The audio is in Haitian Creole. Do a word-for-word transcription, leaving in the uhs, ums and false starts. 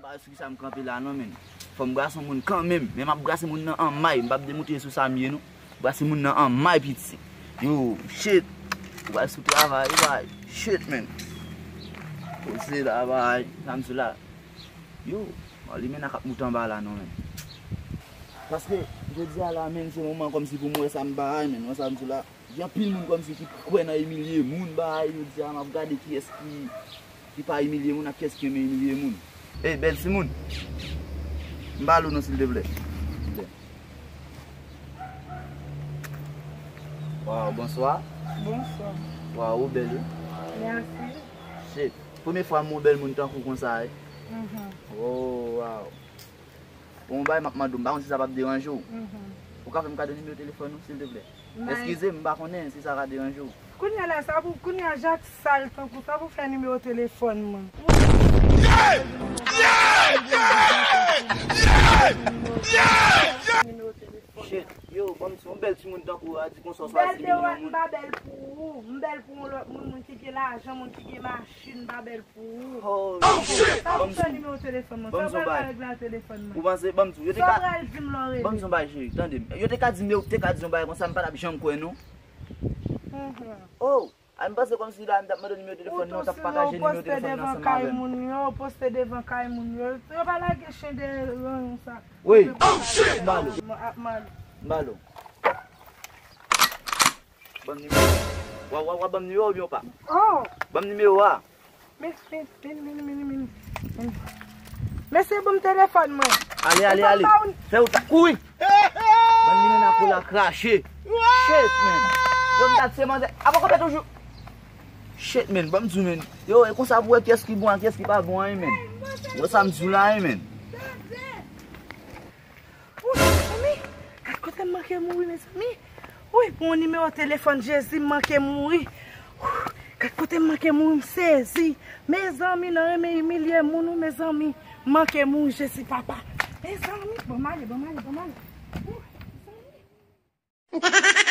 A, sou kisa m kanpe la non, men. Fò m brase yon moun kanmenm. Men m ap brase moun nan an may. M p ap demontre sou sa m ye, non. Brase moun nan an may, piti. Yo, shit. Ou pral sou travay, bay. Shit, men. Poze la, bay. Sa m sou la. Yo, li men ak ap moute anba la, non, men. Paske, jodi a la, men, se moman kòmsi pou m wè sa m bay, men. Wè sa m sou la. Gen anpil moun kòmsi ki kwè nan imilye moun, bay, jodi a, m ap gade kiyès ki, ki pa imilye moun ak kiyès ki renmen imilye moun. Ey, bèl timoun. M ba l ou non, silteplè. Waw, bonswa. Bonswa. Waw, ou bèl, wi. Mèsi. Shit. Premye fwa m wè yon bèl moun tankou konsa, wi. Mhm. Oh, waw. Bon, yon bagay m ap mande w, m pa konn si sa p ap deranje w. Mhm. Ou ka fè m kado nimewo telefòn ou, silteplè? Eskize m, m pa konnen si sa ka deranje w. Kounye a la, sa pou, kounye a, jak sal tankou sa pou fè nimewo telefòn mwen. Nimewo telefòn. Shit, yo, ban m ti, yon bèl timoun tankou w a di konsa w swazi imilye yon moun. M pa bèl pou ou, m bèl pou yon lòt moun, moun ki gen lajan, moun ki gen machin, m pa bèl pou ou. Oh, shit! Sa pou fè nimewo telefòn mwen? Sa pral regle ak telefòn mwen? Ou panse, ban m di w, yo te ka, ban m di w yon bagay, cheri, tande m. Yo te ka di m, yo te ka di yon bagay konsa, m pa t ap janm kwè, non. Mhm. Oh, a, m panse kòmsi la, m t ap mande w nimewo telefòn nan, w t ap pataje nimewo telefòn nan ansanm avè m. Ou poste devan kay moun yo, ou poste devan kay moun yo. Yo pa lage chen dèyè ranyon sa. Wi. M ba l ou. M ba l ou. Ban m nimewo. W a, w a, w a ban m nimewo oubyen w pa? Oh. Ban m nimewo a. Men, men, men. Mesye, ban m telefòn mwen. Ale, ale, ale. Fè ou ta kouri. Ban limena pou la krache. Shit, man. Yo, m ta tse manzè. Apa konpè toujou. Shit, man. Ban m di w, man. Yo, e konsa pou wè kiyès ki bon ak kiyès ki pa bon, hein, man. Wè sa m di w la, hein, man. Wi, mezanmi, gad kote m manke mouri, mezanmi. Wi, pou yon nimewo telefòn, Jezi, m manke mouri. Gad kote m manke mouri, m sezi. Mezanmi, nan renmen imilye moun, wi, mezanmi. M manke mouri, Jezi, papa. Mezanmi, bon, m ale, bon, m ale, bon, m ale. Wi, mezanmi.